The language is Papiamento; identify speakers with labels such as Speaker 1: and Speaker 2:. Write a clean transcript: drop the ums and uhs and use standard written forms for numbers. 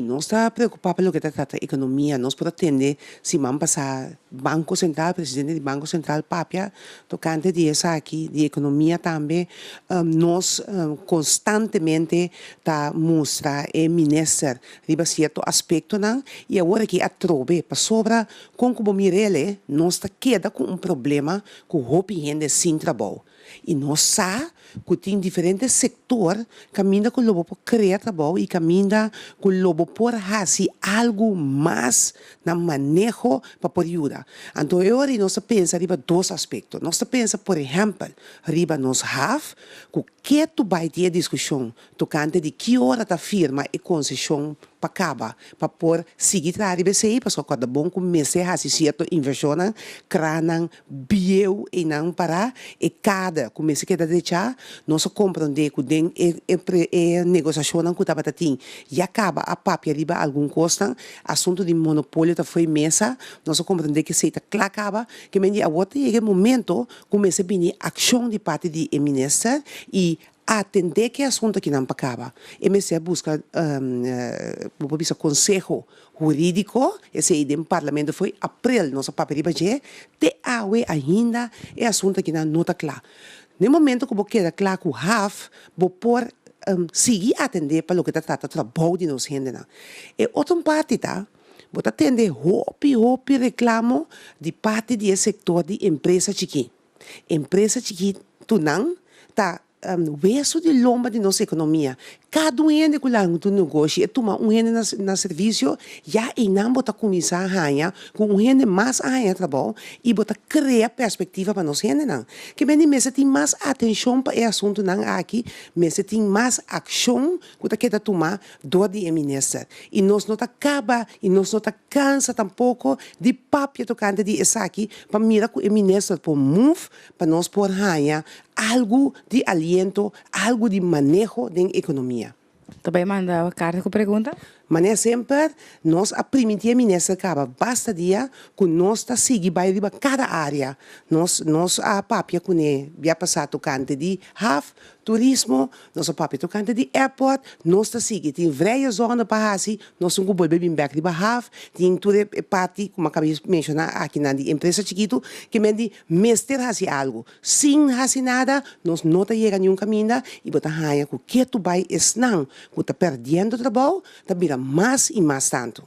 Speaker 1: Nos ta preokupá pa loke ta trata ekonomia. Nos por a tende siman pasá Banko Sentral, presidente di Banko Sentral papia tokante di esaki, di ekonomia tambe. Nos konstantemente ta mustra e minister riba sierto aspektonan i awor aki atrobe pasobra kon ku bo mir'el nos ta keda ku un problema ku hopi hende sin trabou. I nos sa ku tin diferente sektor kaminda ku lo bo por krea trabou i kaminda ku lo bo por hasi algu mas na maneho pa por yuda. Anto e ora ei nos ta pensa riba dos aspekto. Nos ta pensa por ehèmpel riba nos haf ku ke tu bai tin e diskushon tokante di ki ora ta firma e konseshon pa kaba pa por sigui traha riba esei pasobra kòrda bon ku mester hasi sierto invershonnan, kranan bieu einan pará, e kada ku mester keda drechá. Nos a komprondé ku den e e negosiashonnan ku tabata tin ya kaba a papia riba algun kosnan, asuntu di monopolio ta fo'i mesa, nos a komprondé ku esei ta kla kaba, ke men di awor ta yega e momento ku mester bini akshon di parti di e minister i Atendé ku e asuntu akinan pa kaba. E mester a buska, bo por bisa konseho hurídiko, esei den parlamento foi aprel nos a papia riba dje, te awe ainda e asuntu akinan no ta kla. Den momento ku bo keda kla ku haf, bo por sigui atendé pa loke ta trata trabou di nos hendenan. E otro parti ta, bo ta tende hopi hopi reklamo di parti di e sektor di empresa chikí. Empresa chikitunan ta wesu di lomba di nos ekonomia. Kada un hende ku lanta un negoshi e tuma un hende na servisio, ya einan bo ta kuminsá haña ku un hende mas a haña trabou i bo ta krea perspektiva pa nos hendenan. Ke bende mester tin mas atenshon pa e asuntunan aki, mester tin mas akshon ku ta keda tumá dor di e minister. I nos no ta kaba i nos no ta Cansa tampoco di papia tocante di esaki pa mira cu e minister por move pa nos por haña algo di aliento, algo di maneho den economia.
Speaker 2: Ta bay manda carta cu pregunta?
Speaker 1: Manera semper, nos a priminti e minister caba basta dia cu nos ta sigui bay riba cada area. Nos nos a papia cune bia pasa tocante di haf, turismo, nos a papia tocante di airport, nos ta sigui. Tin vrije zone pa haci, Nos tin ku bolbe bin bèk riba haf, tin tur e parti ku mi a kaba di menshoná akinan di empresa chikitu ke men di mester hasi algu. Sin hasi nada nos no ta yega niun kaminda i bo ta haña ku ketu bai esnan ku ta pèrdiendo trabou ta bira mas i mas tantu.